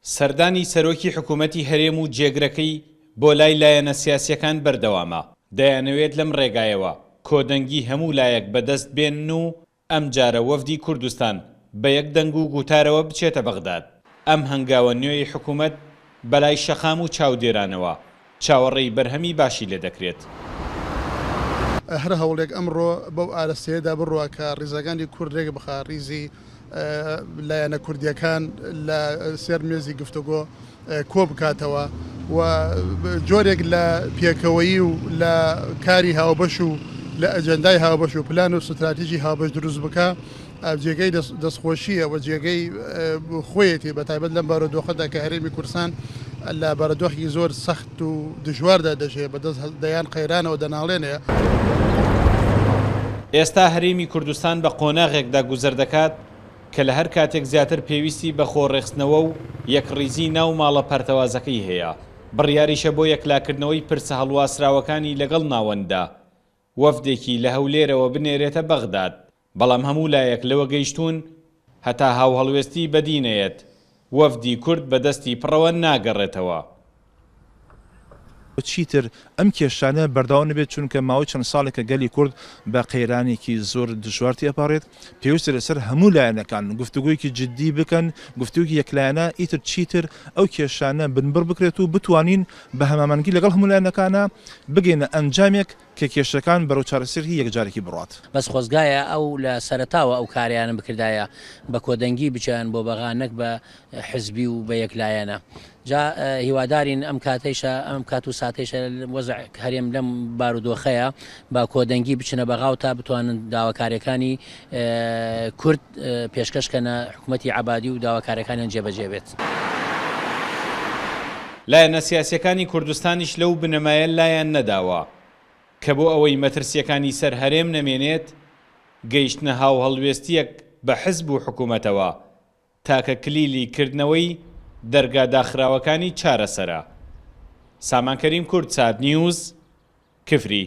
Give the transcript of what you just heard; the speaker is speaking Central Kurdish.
سەردانی سەرۆکی حکومەتی هەرێم و جێگرەکەی بۆ لای لایەنە سیاسییەکان بەردەوامە، دەیانەوێت لەم ڕێگایەوە کۆدەنگی هەموو لایەک بەدەست بێنن و ئەمجارە وەفدی کوردستان بە یەک دەنگ و گوتارەوە بچێتە بەغداد. ئەم هەنگاوە نوێی حکومەت بەلای شەقام و چاودێرانەوە چاوەڕێی بەرهەمی باشی لێدەکرێت. هەر هەوڵێک ئەمڕۆ بەو ئارەستەیەدا بڕوا کە ڕیزەکانی کورد رێک بخا، ڕیزی لایەنە کوردییەکان لە سەر مێزی گفتوگۆ کۆ بکاتەوە و جۆرێک لە پێکەوەیی و لە کاری هاوبەش و لە ئەجێندای هاوبەش و پلان و ستراتیژی هاوبەش دروست بکا، جێگەی دەستخۆشییە و جێگەی خۆیەتی بە تایبەت لەم بارودۆخەدا کە هەرێمی کوردستان لە بارودۆخێکی زۆر سەخت و دژواردا دەژێ، بە دەست دەیان قەیرانەوە دەناڵێنێ. ئێستا هەرێمی کوردستان بە قۆناغێکدا گوزەر دەکات کە لە هەر کاتێک زیاتر پێویستی بە خۆ ڕێکخستنەوە و یەکڕیزی ناو ماڵە پەرتەوازەکەی هەیە، بڕیاریشە بۆ یەکلاکردنەوەی پرسە هەڵواسراوەکانی لەگەڵ ناوەنددا وەفدێکی لە هەولێرەوە بنێرێتە بەغداد، بەڵام هەموو لایەک لەوە گەیشتوون هەتا هاوهەڵوێستی بەدی نەیەت، وەفدی کورد بە دەستی پڕەوە ناگەڕێتەوە. چیتر ئەم کێشانە بەردەوام نەبێت، چونکە ماوەی چەند ساڵێکە گەلی کورد بە قەیرانێکی زۆر دژوار تێپەڕێت، پێویستە لەسەر هەموو لایەنەکان گفتوگۆیەکی جددی بکەن، گفتوگۆیەکی یەکلایەنە، ئیتر چیتر ئەو کێشانە بنبڕ بکرێت و بتوانین بە هەمامەنگی لەگەڵ هەموو لایەنەکانا بگەینە ئەنجامێک کە کێشەکان بەرەو چارەسەری یەکجارەکی بڕوات. بەس خۆزگایە ئەو لە سەرەتاوە ئەو کارەیانە بکردایە بە کۆدەنگی بچیان بۆ بەغا نەک بە حزبی و بە یەک لایەنە جا هیوادارین ئەم کاتەیشە ئەم کات و ساتەیشە وەزع هەرێم لەم بارودۆخەیە بە کۆدەنگی بچنە بەغا و تا بتوانن داواکاریەکانی کورد پێشکەش کەنە حکومەتی عەبادی و داواکاریەکانیان جێبەجێ بێت. لایەنە سیاسیەکانی کوردستانیش لەو بنەمایە لایان نەداوە کە بۆ ئەوەی مەترسیەکانی سەر هەرێم نەمێنێت گەیشتنە هاوهەڵوێستیەک بە حزب و حکومەتەوە تاکە کلیلی کردنەوەی دەرگا داخراوەکانی چارەسەرە. سامان کەریم کوردسات نیوز، کفری.